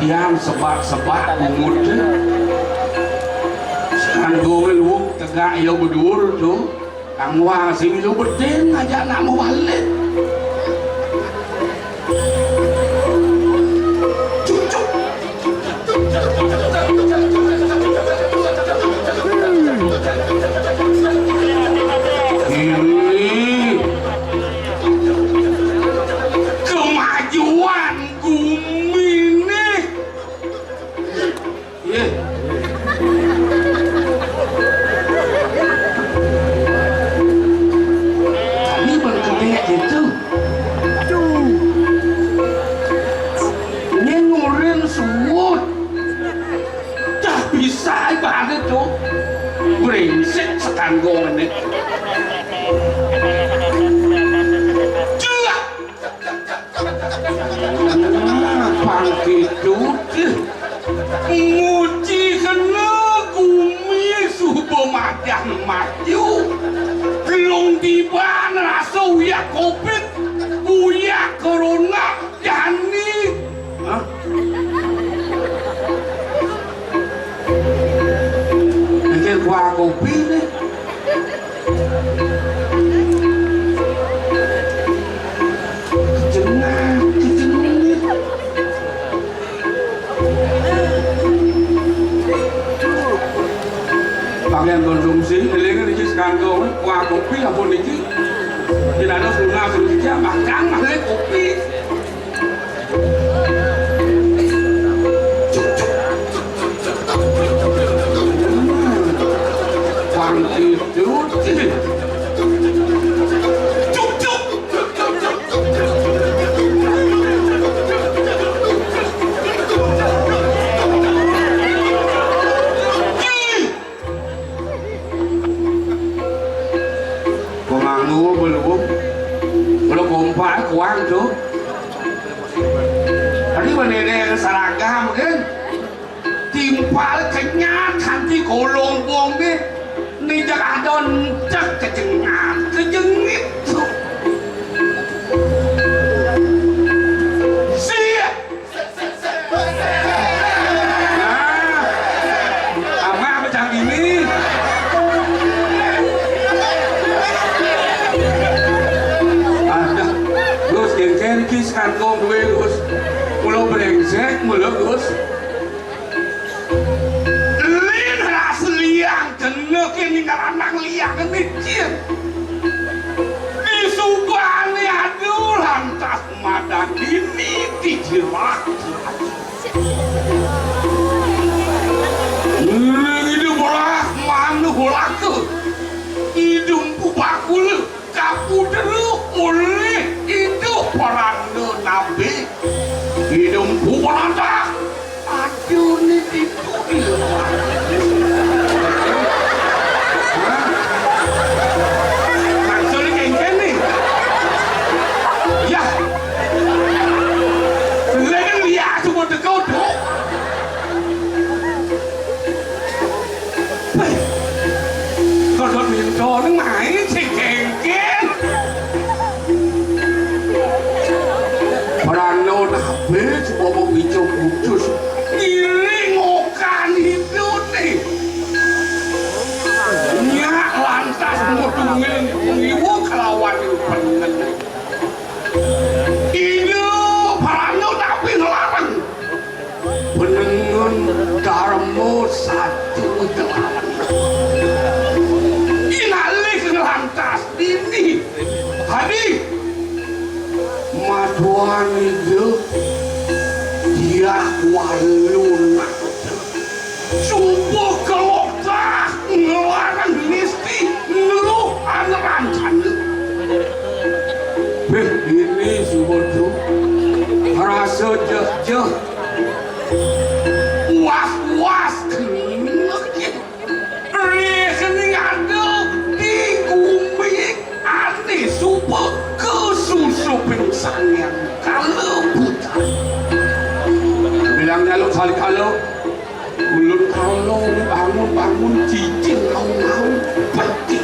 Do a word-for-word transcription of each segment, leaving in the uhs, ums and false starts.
Yan sebat-sebat bungut. Sekarang gowil wong tegak ya bedur tu. Kang wah sing lu beding aja nak mau balik. Cucuk. Ini kemajuan gumi nih. Iya. Tadi berkelihat gitu. Ini nurin semut. Dah bisa ibarat tuh. Brengsek sekanggong ini. Cuak. Pang kidut. Muji kena gumi suba madan maju. Gelung tiban rasa uyak covid, uyak corona, jani. Hah? Mikir kuah kopi nih. Kejengat, kejenit. Pakaian konsumsi, eling niki sekantong, kuah kopi ampun niki. Tidak ada lunas niki, bahkan malah kopi. Pang kidut. Cuk, cuk. Pemangku belum. Kalau kompak kuang tu. Tadi mana ada yang seragam kan? Timpal kenyat kanti kolong bonge. Ni jagadon cek kejengat, kejengit. Siap. Nah, ama macam ini. Ada. Gus, gengken ki sekantong duit, Gus. Mula brengsek, mula, Gus. Lin ras liang kena kini anak liang kena cin. Di subane aduh lantas madan ini dijerak. Lin itu belah manuh laka. Idung pubakula. Kapudera oleh Ida Parana Nabi. Ida Empu Beradah. Ada ni tipu dia. Maksud ni kengkeng ni. Ya. Lain dia semua tegau tu. Wéh, kodhok minta nang main sing kéngkén. Prana nabe sebaba wica putus. Ngiring okan hiduté. Nyak lantas mudungé ngiwu kelawan pengen. Ida Prana nabe nglarang. Penengen Dharma satu telah. Inalih ngelantas dini. Hadi. Maduan ida diah walu nak. Sumpah kelokah ngelarang nisti neruh anerancana. Beh, ini subodo. Rasa jeh-jeh. Puas-puas kena. Rih kening ada di gumi ane suba kesusuping sangyang kala buta. Bilang jaluk sali kala, ulun kala bangun-bangun cicing aung-aung peti.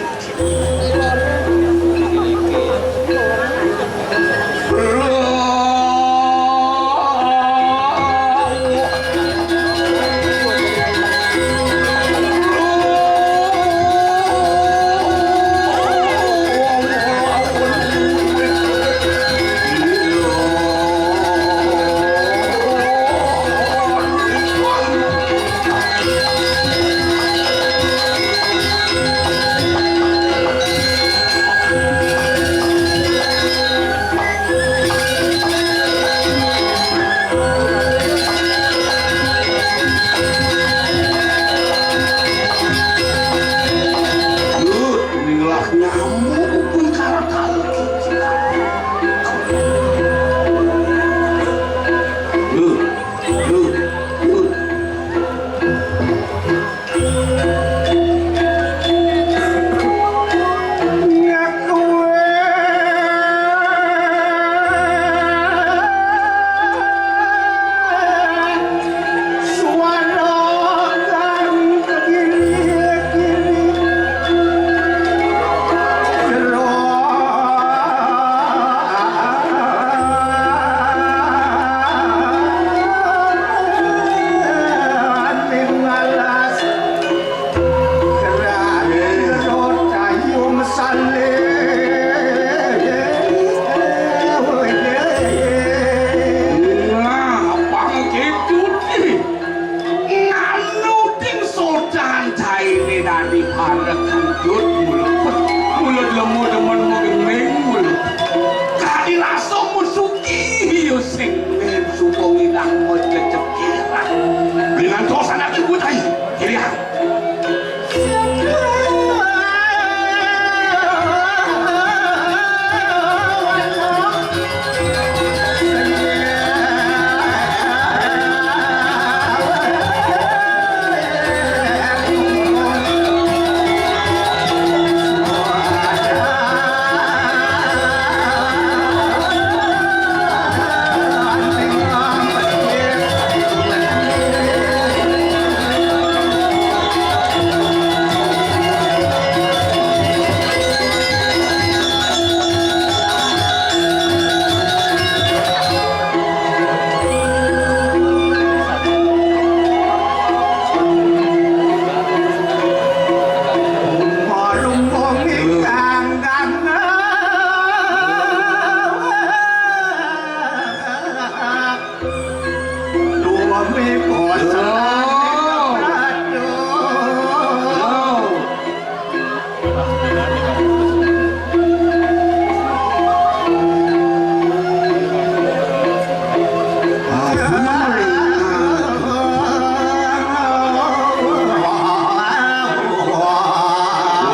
Kami bosan. Loh. Loh.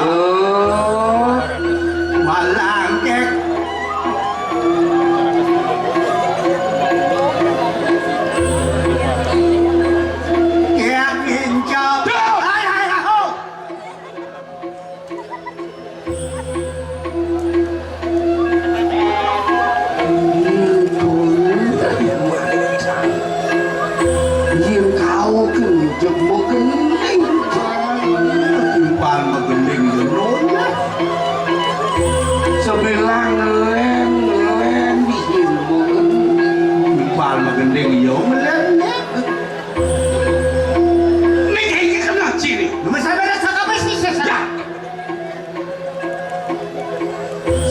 Loh. Malangkek. Keak ngincau. Hai, hai, hai, ho. Yen kau kejep magending, timpal magending ya nolak. Sebilang len, len dihin magending. Timpal magending ya ngelenget. Ning iki kena ciri. Lu mesti ada saka mesti sesat. Ya.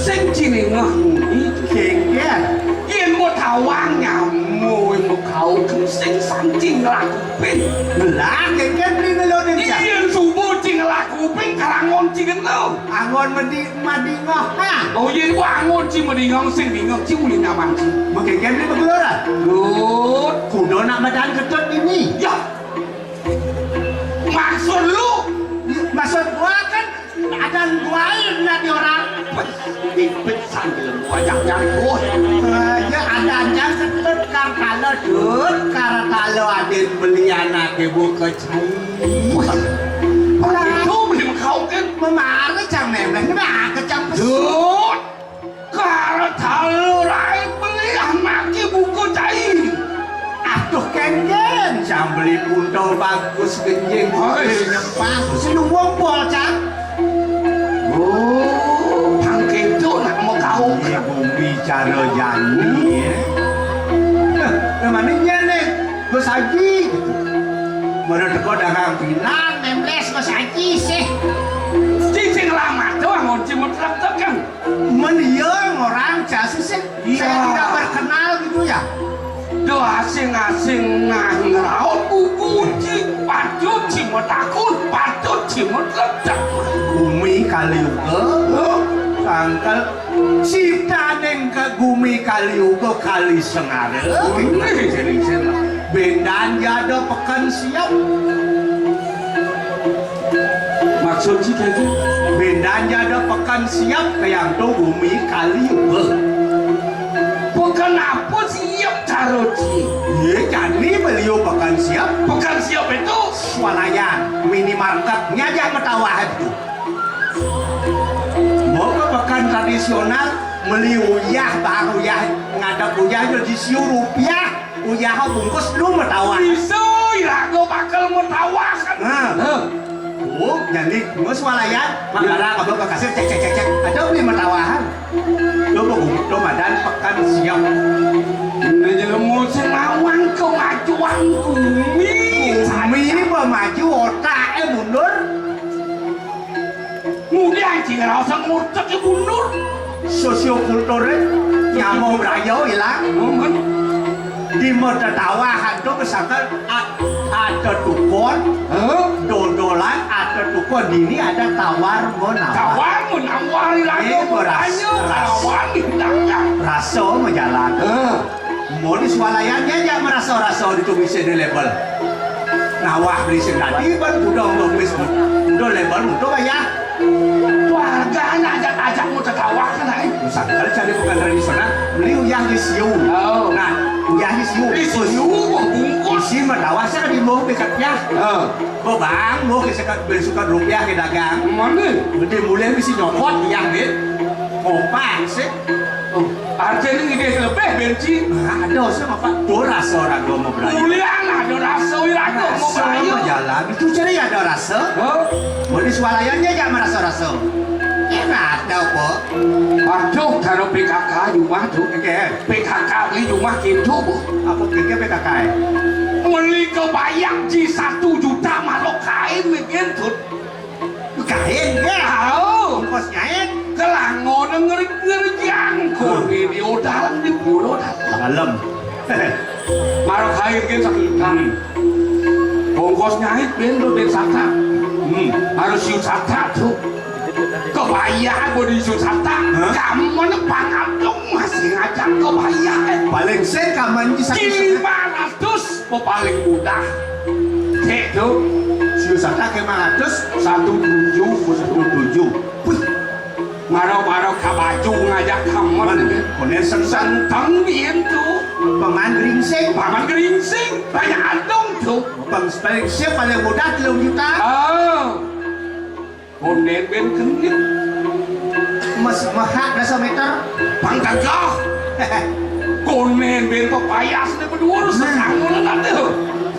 Sing ciri ngah muni. Geger. Yen mau tawang nyamu, mau kau sing sancing ngelaku kuping. Lah, geger beli ngelonin ya. Yen subuh cing ngelaku kuping, karangon cing ngeno. Angon medi-, madingoh, ha? Oh, yen ku angon cing madingoh, sing dingoh cing uli nyaman cing. Menggeger beli begeloran. Lut. Kudo nak madan ketut ini. Ya. Maksud lu? Maksud gua kan ada gua ini di orang. Tipit sambil wajah nyangkut. Aja ada aja ketut kar kala dut, kar kala adin beli anak ibu kecai. Itu beli kau kan. Memare cang memeh, nah kecang pesut. Dut. Karo dalu rae pelih make buku cai. Aduh, Kengken, jambeli punto bagus genjing. Hoi. Nyempang, senung wompol, Cang. Oh, pang kedo nak mau kau. Ini bumi cara jani, ya. Nah, namanya nih, Gus Haji, gitu. Mana teko dagang pinang, memles Gus Haji sih. Cicing lama doang, mau cimut kan. Men iya orang jasusé. Iya. Saya tidak berkenal gitu ya. Do asing-asing nang ngraut buku uji, patut cimut akun, patut cimut ledek. Bumi Kali Yuga, sangkal ciptaning ke bumi Kali Yuga, Kali Sengara. Bumi. Bendan jada peken siap. Maksud ci kaya gitu? Bendan jada peken siap kayang to bumi Kali Yuga. Peken apa siap cara ci? Ye, jani beliau peken siap. Peken siap itu? Swalayan, minimarket, ngajak metawah itu. Mau ke peken tradisional, meli uyah, bahan uyah, ngadep uyah, yo di siu rupiah. Uyah bungkus lu metawah. Bisa, iraga bakal metawah kan. Nah. Nah. Oh, jadi gua swalayan, mak barang abang ke kasir, cek, cek, cek, cek. Ada beli metawahan. Lo mau, lo madan pekan siap. Ini jelemu sing lawan kemajuan bumi. Bumi ini mau maju, otaknya mundur. Muli anjing rasa ngurcek iku nur. Sosiokulturé nyamuk rayo ilang. Momen. Di Medetawa hantu misalkan a-, ada dukun, hah? Dodolan ada dukun, ini ada tawar menawar. Tawar menawar, eh, lagu beras, bertanya, beras. Tawar ditanya. Rasa menjalan. Hah? Mau di swalayan ya, ya merasa-rasa di tumis ini label. Nawah beli sing tadi, ban udah ngemis, udah label, udah bayar. Warga anak ajak-ajak mau tertawa kan, eh? Misalkan cari bukan tradisional, beli uyah di siu. Oh. Nah, uyah di siu. Di siu, bungkus. Isi mertawa saya di mau dekat ya. Oh. Bang, mau ke sekat, beli sukat rupiah ke dagang. Mana? Gede mulai mesti nyokot, ya, Dit. Kompak sih. Oh, artinya ini lebih benci. Nah, ada usah apa? Tuh rasa orang gua mau berani. Mulian ada rasa, iraga mau berani. Rasa apa jalan? Itu cari ada rasa. Hah? Mau di swalayannya gak merasa-rasa. Enak ada apa? Aduh, kalau P K K di rumah tuh. Oke. P K K di rumah gitu, Bu. Apa pikir P K K? Beli kebayang di satu juta malah kain bikin tuh. Kain, ya. Tahu. Ongkos nyait. Kelangon ngeri-ngeri jangkung. Hah. Ini udaran di pulau dalam. Dalam. Marek kain gén satu juta. Ongkos nyait bén to, bén sata. Hmm, harus siu sata to. Kebayaan bodi siu sata. Hah? Kamen pangadong masih ngajak kebayaan. Paling sing kamen di satu juta. Lima ratus, paling mudah. Cek to. Siu sata ke lima ratus. Satu tujuh. Satu tujuh. Wih. Maro-maro ka baju ngajak kamen. Koné senteng. Senteng bién to. Paman geringsing. Paman geringsing. Banyak adong to. Pang spek siap paling mudah telung juta. Oh. Koné bén kenit. Mes mehak dasa meter. Pang gagah. Koné bén pepayas né berdua. Nah. Sesangun ada.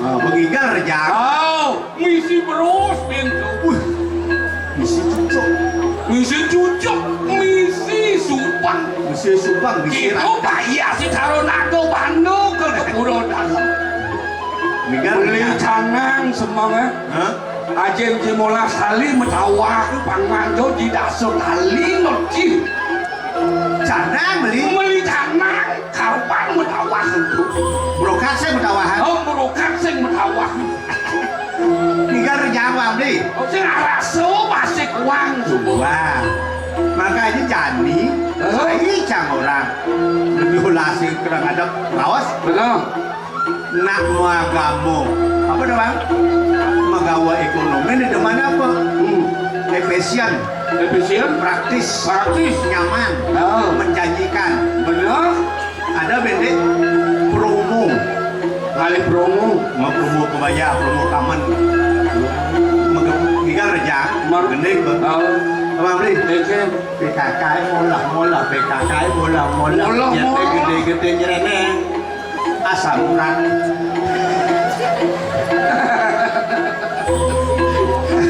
Ah, begigal rejang. Oh. Misi berus pintu. Wih, misi cucuk. Misi cucuk, misi supang. Misi supang, misi. Itu rangkak. Bahaya si Caro Nago Bandung ke kepuro dalam. Migar. Beli canang semua, eh? Hah? Ajin Jimola Sali metawah pang manjo di daso tali ngerti. Canang beli? Beli canang. Kapan metawah itu? Brokat sing metawahan. Oh, brokat sing metawahan. Tiga rejang, Bang, di. Oh, sing araso masih kuang. Wah. Makanya jani, hah? Saya cang orang. Lebih ulah sing kurang adab. Raos. Betul. Nak mau agama. Apa dah, Bang? Magawa ekonomi di depan apa? Hmm. Efisien. Efisien. Praktis. Praktis. Nyaman. Oh. Menjanjikan. Benar. Ada bendek promo. Kali promo. Mau promo kebaya, promo kamen. Mega-, mega rejang. Mar- Gending, Bang. Oh. Abang beli. Ece. P K K molah-molah, P K K molah-molah. Molah-molah. Gede-gede nyereneng. Asam urat.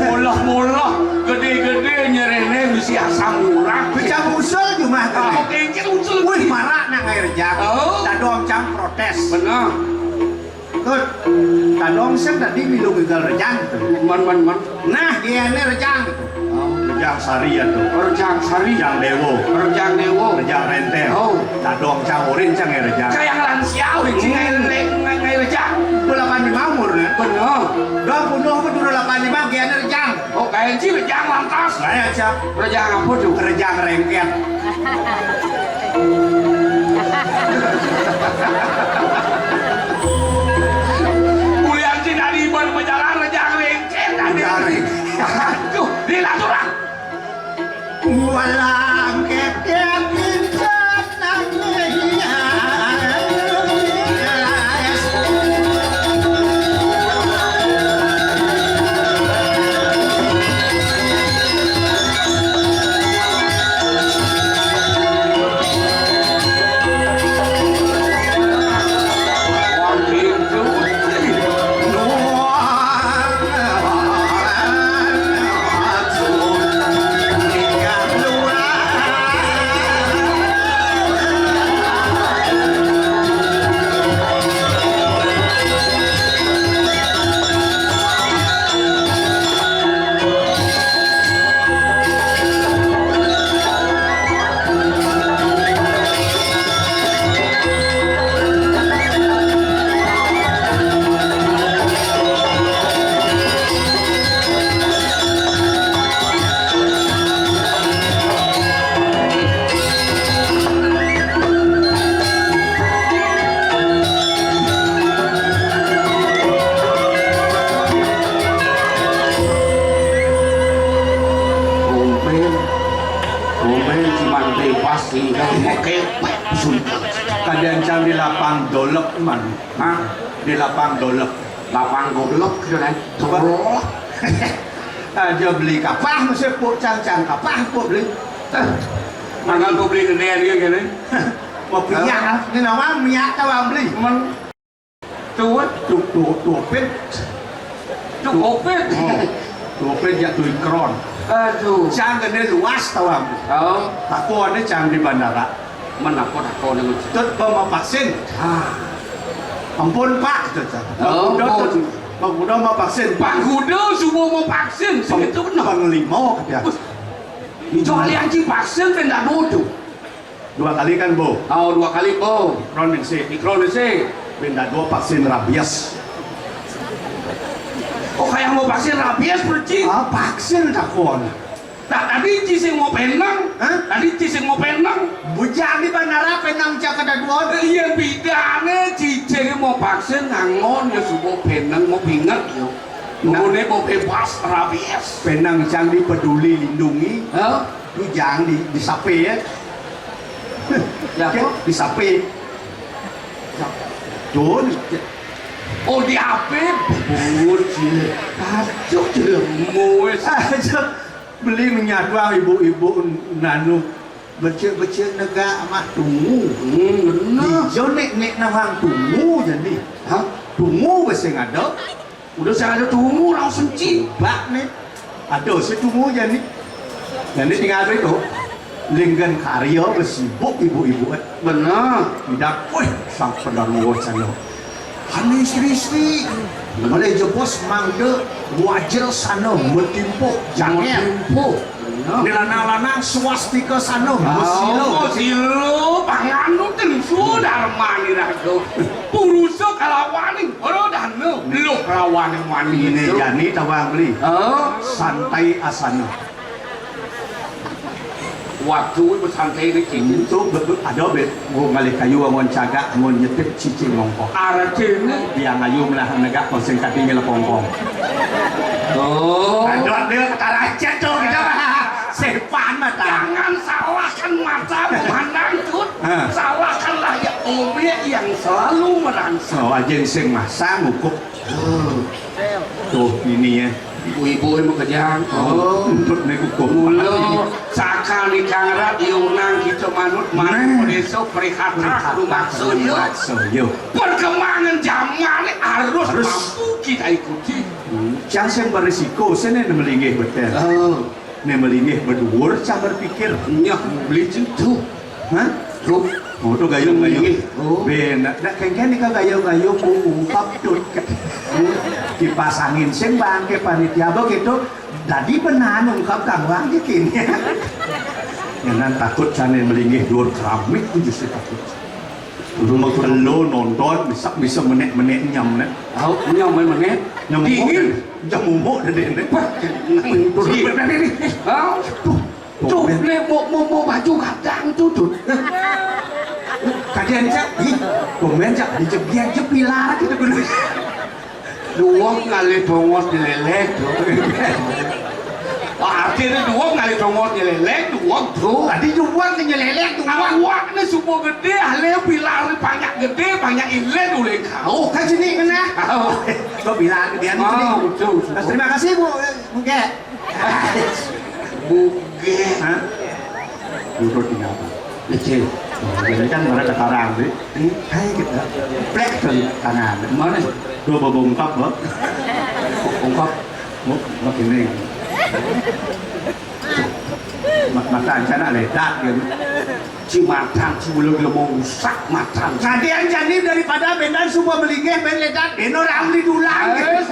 Molah-molah, gede-gede nyereneng bisi asam urat. Pecah usul cuma. Ah, kengkir usul. Wih, marak nang air jak. Oh. Tadong cang protes. Benar. Tut, tadong sing tadi milu gagal rejang. Man, man, man. Nah, dia ini rejang. Oh, rejang sari ya tuh. Rejang sari. Rejang dewo. Rejang dewo. Rejang renter. Oh. Tadong cang orin cang ya rejang. Kayak lansia, orin sing ngai, ngai, ngai rejang. Dua lapan lima umur, ya? Bener. Dua puluh apa dua lapan lima, dia ini rejang. Oh, kayak sih rejang lantas. Saya aja. Rejang apa tuh? Rejang rengket. Ulian si tadi ban berjalan rejang rengket tadi. Rejang rengket. Aduh, dilaturah. Walang kekek. Ombén, ombén cuman bebas tinggal pakai suntik. Kadang cang di lapang dolek man. Hah? Di lapang dolek. Lapang golek, ya, kan? Coba. Dolek. Aja beli kapah, mesti puk cang-cang kapah, puk beli. Eh, mangga puk beli gedé dia gini. Mau minyak, ini nama minyak tawang beli. Men. Tuh, tuh, tuh, tuh, pit. Tuh, kopit. Oh, tuh, pit ya tuh ikron. Aduh. Cang gede luas tawang. Oh. Aku ada cang di bandara. Menapa takon niku? Tut mau vaksin. Ah. Ampun, Pak, gitu, gitu. Pak Oh, Kuda, ampun. Tut, Pak Kuda mau vaksin. Pak Kuda subuh mau vaksin, segitu benar. Panglima, gitu ya. Wis. Itu ahli haji vaksin kan ndak nuduh. Dua kali kan, Bu? Oh, dua kali, Bu. Ikron misi. Ikron misi. Pindado vaksin rabies. Oh, kaya mau vaksin rabies, perci? Ah, vaksin takon. Nah, tadi ci sing mau penang. Hah? Tadi ci sing mau penang. Bujang di bandara penang cak kadaduan. Iya, bidane ci sing mau vaksin ngangon ya subuh penang mau pinget yo. Nah. Mau bebas rabies. Penang cang di peduli lindungi. Hah? Bujang di, di sape ya. Ya, kok? Di sape. Tun. Oh, di ape? Bungut sih. Aduh, jelemu wis. Aja beli menyatuang ibu-ibu nanu becek-becek negak mah tungu. Hmm, bener. Ijo nek nek nawang tungu jadi. Hah? Tungu bese ngadep. Udah saya ada tungu langsung cibak nih. Aduh, si tungu jadi. Jadi tinggal itu. Linggan karya sibuk ibu-ibu. Bener. Tidak, wih, sang pendangu sana. Kan istri-istri. Boleh jebos mangde wajil sana metimpo jangel. Metimpo. Bener. Ini lanang-lanang swastika sana mesilo. Oh, silo panganu tensu darmani raga. Purusa kalawaning ora dana. Loh, kalawaning wani. Ini jani tawang beli. Oh. Santai asana. Waduh, besantai ini kini. Itu betul ada bet. Mau ngalih kayu, mau cagak, mau nyetip cici mongkok. Artinya? Yang ayu menahan negak, konsing kati nyelepongkong. Oh. Aduh, dia kata raja tuh, gitu. Sepan mata. Jangan salahkan mata memandang, Tut. Hah. Salahkanlah ya obyek yang selalu merangsang. Oh, aja sing masang hukum. Tuh, ini ya. Ibu-ibu yang bekerja. Oh, untuk nih hukum. Mula sakali kangrat diundang kita manut, manut. Nah. Desa prihata. Prihata, rumaksa, yo. Rumaksa, yo. Perkembangan zaman ini harus, harus mampu kita ikuti. Hmm. Cang sing berisiko, sini melinggih betul. Oh. Nek melinggih beduur, cang berpikir. Nyah, beli cintu. Hah? Tuh. Oh, tuh gayung-gayung. Melinggih. Oh. Bener. Nek kengken nika gayung-gayung ku ungkap, Tut. Kipas angin sing bangke panitia begitu. Dadi benan ungkap kang wang iki. Ngenan takut sane melinggih duur keramik ku justru takut. Rumah telu nonton, bisa, bisa menek-menek nyam, nek. Au, nyam menek. Nyam dingin. Umuk, nyam umuk dede, nek. Wah, nang turun bener ini. Au. Tuh, tuh, nek mau, mau, mau baju kadang tuh, tuh. Kajian cak, ih, komen cak, dijegian jepilar gitu, bener. Duwong ngalih bongos nyelelek, Dok. Artine duwong ngalih bongos nyelelek, duwong, Dok. Tadi duwong nyelelek, duwong. Awakne supo gedhe, ale pilar banyak gedhe, banyak ilet oleh kau. Kan sini kena. Kau. Kok bilang gedean itu, oh, nih. Betul, betul. Terima kasih, Bu. Mungkin. Buge. Hah? Duduk di apa? Kecil. Oh, jadi kan mereka sekarang, Bi. Hmm? Hai, kita. Plek dari tangan. Mana? Dua babongkap, Bang. Bongkap. Mau, mau gini. Ma-, mata ancana ledak, gitu. Ci matan, ci ulah, ulah mau rusak matan. Kadean jani daripada bendan semua melinggih, ben ledak, ben orang beli dulang. Eh,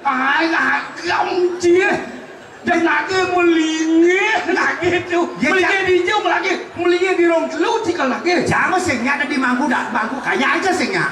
ai, agam, ci. Dan lagi melinggih, lagi tu. Ya, melinggih ya. Di jauh, lagi melinggih di rong telu, cikal lagi. Jangan sing nyak di mangku dah, mangku kaya aja sing nyak.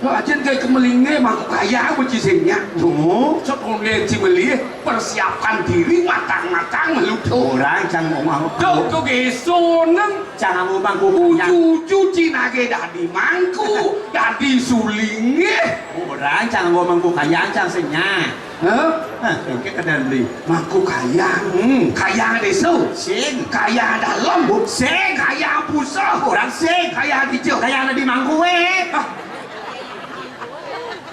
Lo aja kayak kemelinggih, mangku kaya, apa ci sing nyak. Oh. Sok konde ci melinggih, persiapkan diri matang-matang melu tu. Orang cang mau mau. Tuh, tuh, gesoneng. Cang mau mangku kaya. Uju-uju ci nage dadi mangku, dadi sulinggih. Orang cang mau mangku kaya, cang sing nyak. Hah? Hah, engke kedan beli. Mangku kayang. Hmm. Kayang desa. Sing. Kayang dalem. Bu, sing. Kayang puseh. Orang sing. Kayang hijau. Kayang di mangku we. Ah.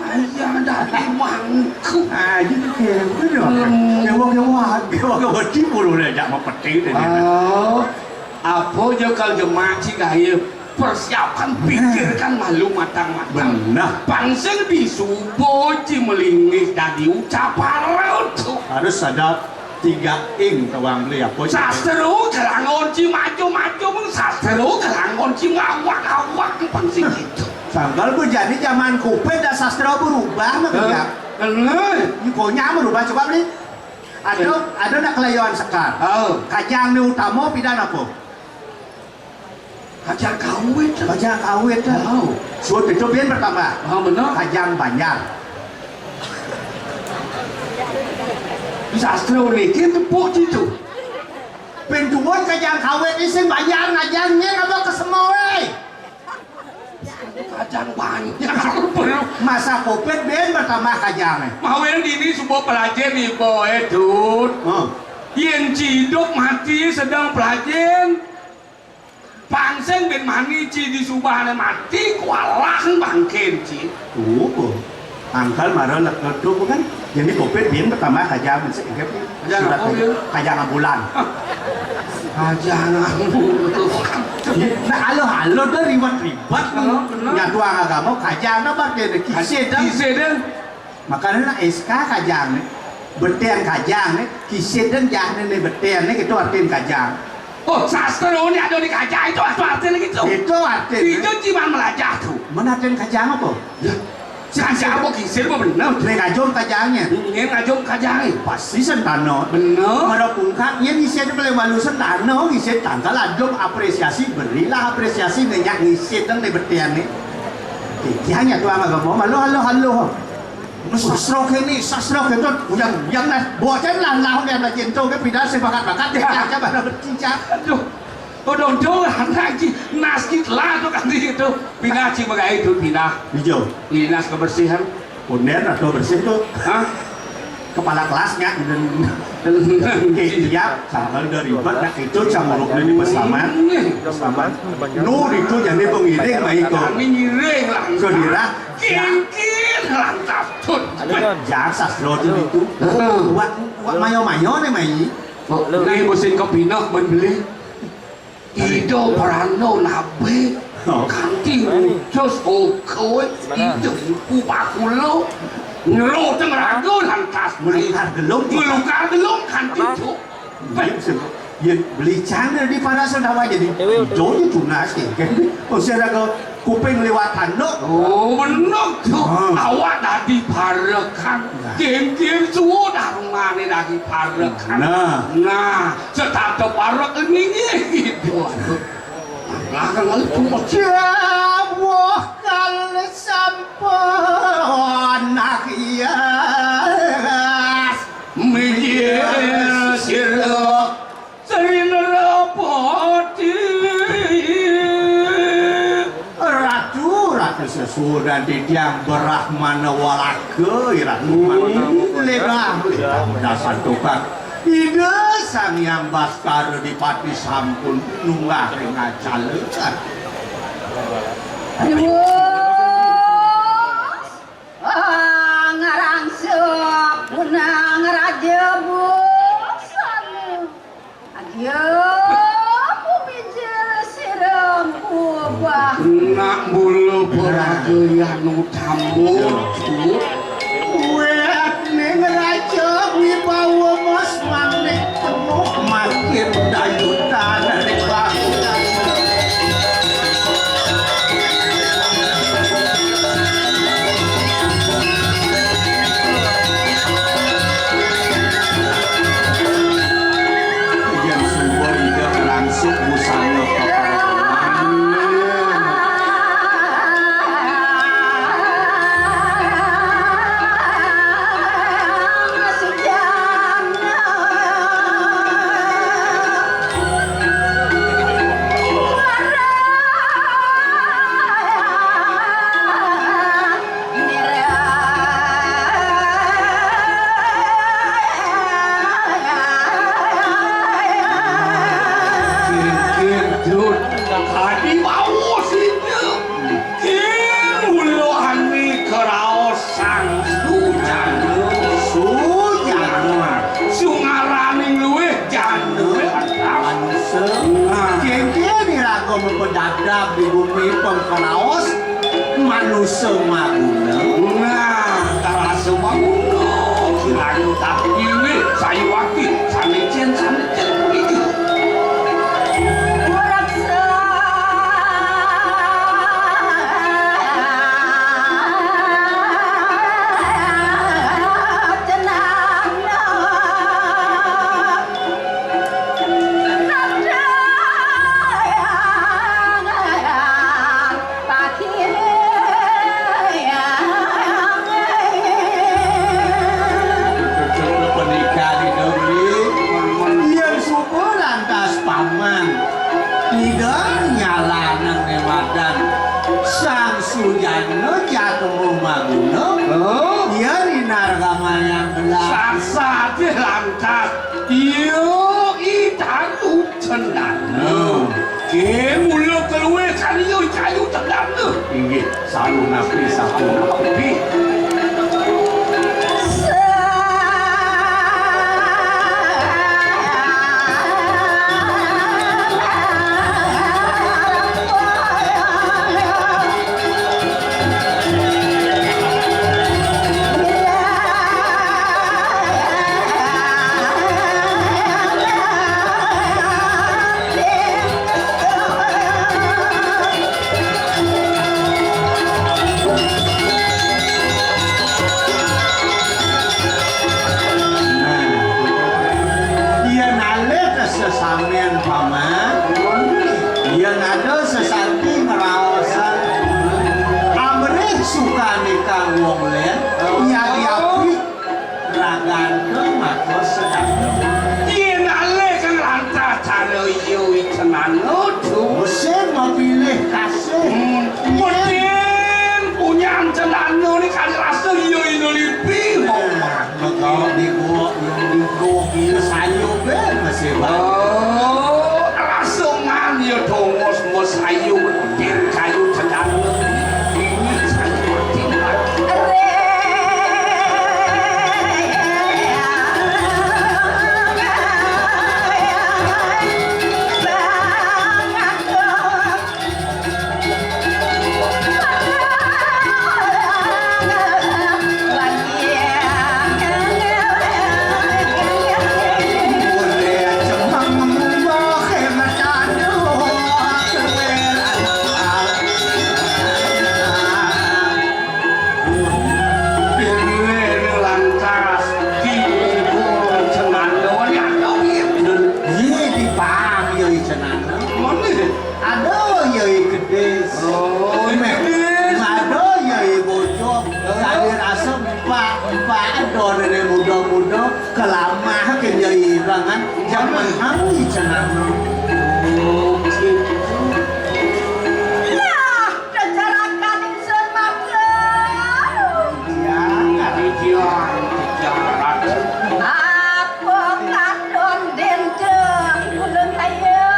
Kayang dadi mangku. Ah, jadi kayak gitu. Hmm. Kewa, kewa, kewa, kewa, cibulu deh, jak mau peti deh. Oh. Apa je kal jemaah ci kaya? Persiapkan, bener. Pikirkan malu matang-matang. Bener. Bangsa disubo ci melinggih dadi ucapan tu. Harus ada tiga ing tawang beli apa? Sastra kalangon ci macam-macam, sastra kalangon ci ngawak-ngawak pang sing gitu. Sangkal bu jadi zaman covid dah sastra berubah mah. Hah? Ya. Bener. Ikonya berubah coba beli. Ada, ada nak kelayawan sekar. Oh. Kajang ni utama pidan apa? Kajang kawit. Kajang kawit. Wow. Suud itu bin pertama. Ah, bener. Kajang Banjar. Sastra niki tepuk situ. Bin duwun kajang kawit isin Banjar ngajang nyen apa kesemoe? Kajang Banjar. Masa Covid bin bertambah kajang. Mawin dini suba pelajen iba, eh, Dut. Heeh. Yen ciduk mati sedeng pelajen. Pang sing bin mani ci di subane mati, kualahan bangkin ci. Tuh, tangkal mara leket tuh kan. Jadi Covid bin pertama kajang sing. Kajang apa, ya? Kajang ambulan. Kajang ambulan. Nah, halo-halo dah riwat-riwat. Heeh, bener. Nyatuang agama kajang apa dia? Kisid dah. Kisid dah. Makanya nak S K kajang ni, beten kajang ni, kisid dan jah ni, ni beten ni, itu artin kajang. Oh, sastra ni ada di kajang, itu artin lagi tu. Itu artin. Itu cuma melajah tu. Mana artin kajang apa? Ya. Kajang apa kisid apa benar? Ni ngajum kajangnya. Ni ngajum kajang ni. Pasti sentana. Benar. Mara pungkak, ya ngisi aja boleh malu sentana, ngisi tangkal ajum apresiasi, berilah apresiasi, ni nyak ngisi dan ni beten ni. Kajangnya tu amat gampang. Halo, halo, halo. Sastra kene, sastra kene, yang, yang nas, bocah lah, lah, yang nas cinta ke pindah sebakat-bakat, dia aja pada bercincang. Aduh, odong-odong anak ji, nas ki telah tu kan di itu. Pindah ci megai tu, pindah. Hijau. Ini nas kebersihan. Konden atau bersih tu. Hah? Kepala kelasnya dan, dan, dan, iya, tanggal dari buat nak itu camuruk ni di pesaman. Pesaman. Nur itu jadi pengiring, mai ko. Kami ngiring lah. Saudara, Kingkin lantas tut. Jan sastra tu itu. Wak, wak mayo-mayo ni mai. Ni musim kepinah men beli. Ida peranda nabe. Oh. Kanti ngucus okoi. Ida iku bakula. Nyero teng raga lantas mai. Melukar gelung. Melukar gelung kanti tu. Yen beli cang di para sedawa jadi. Ewe. Ijo je tunas ke. Kan? Oh, saya raga kuping lewat tanduk. Oh, bener tu. Ha. Awak dadi parekan. Nah. Geng-geng suwo darungane dadi parekan. Nah. Nah, setata parek ini gitu. Aduh. Lah kan lalu cuma jawah kal sampun nak iya. Mijil sira Sri Narapati. Ratu, ratu sesuhunan titiang Brahmana Walaga, Ratu Mani. Ledang, ledang, dasan tukang. Ida Sang Hyang Baskara Dipati sampun nunggah ring acala. Aduh. Ah, ngarangsa punang raja busana. Agia pumijil sira kubah. Nak mula peragayan utama. Wet ning raja wibawa mas manik penuh makin dayutan ring bangunan. Yen sumber ida langsung busana keparengan. Kir-kir, Dut. Kadi wau sida. Kir mula ani karaos sang sujana. Sujana. Sungaraning luwih jana. Manusa. Nah. Kengken iraga mapedadab di gumi pengkaraos. Manusa maguna. Nah, tarasa maguna. Kiranya tapi wiwih sayuwakti sane cen, sane cen puniki. Sujana jatuh maguna. Oh. Iya, Dinar Gamayang Belah. Sasat lantas. Iya, itaru cenana. Hmm. Ke mula keluar kalian kayu tendana. Inggih, saru napi, saru napi. Nah, iya nalika sesamen, Paman. Iya nada sesanti ngraosan. Amrih sukanika wong lén, iya diapit ragan ke maka sedang. Yén alih kang lantas cara iya wicenana tu. Musim mapilih kasih. Hmm, mungkin punya cenana ni kali rasa iya inelipi. Nah, maka di gua, di gua kira sayur be masih banyak. Oh, rasa ngan ya tongos mo sayur, mungkin kayu cenana. Pilih lantas tiba cenana wani ada piye? Iya, dipaham ya cenana. Mana? Ada ya gedis. Oh, gedis. Ada ya bocok. Tadi rasa empat, empat ada nenek muda-muda kelamah ke ya irangan. Jangan hari cenana. Oh, gitu. Nah, kecelakaan ingsun mangga. Iya, iya, iya. Apa katon dendeng ulun kaya?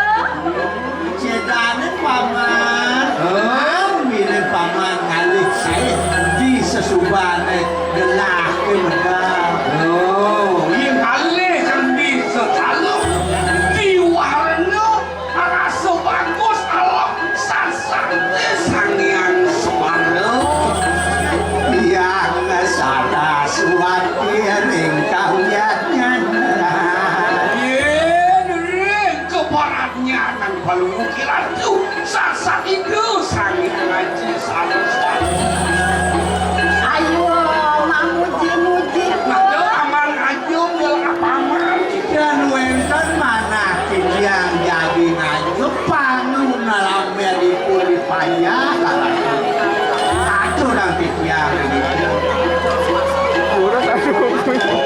Cedane paman. Hah? Amine paman ngalih sae di sesubane gelah ke medal. Oh, iya ngalih kan di setalung di warna. Rasa bagus Allah sasate Sang Hyang Semara. Hyang Saraswati ring kawiatnyan. Yen ring kebaratnyan nang Palungguh Kilatu sasat Ida Sang Hyang Aji Saraswati. Ayo mamuji-muji. Ada aman aja ngelah paman. Dan wénten manah titiang jagi ngajuk panu nalamé dipun dipayah. Aturang titiang. Urut aduh.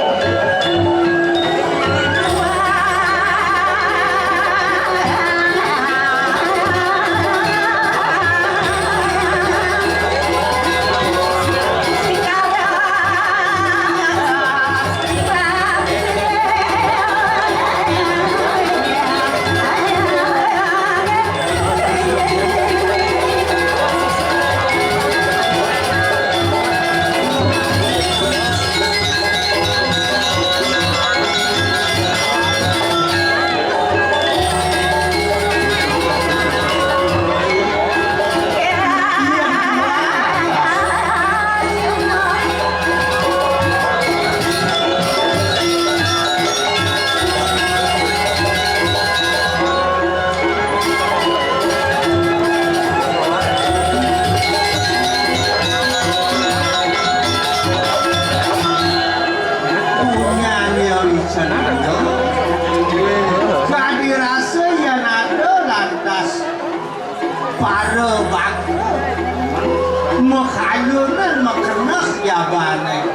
Punyan ya wicananda. Kadi rasa yan ada lantas para bangsa makayunan makeneh yabane.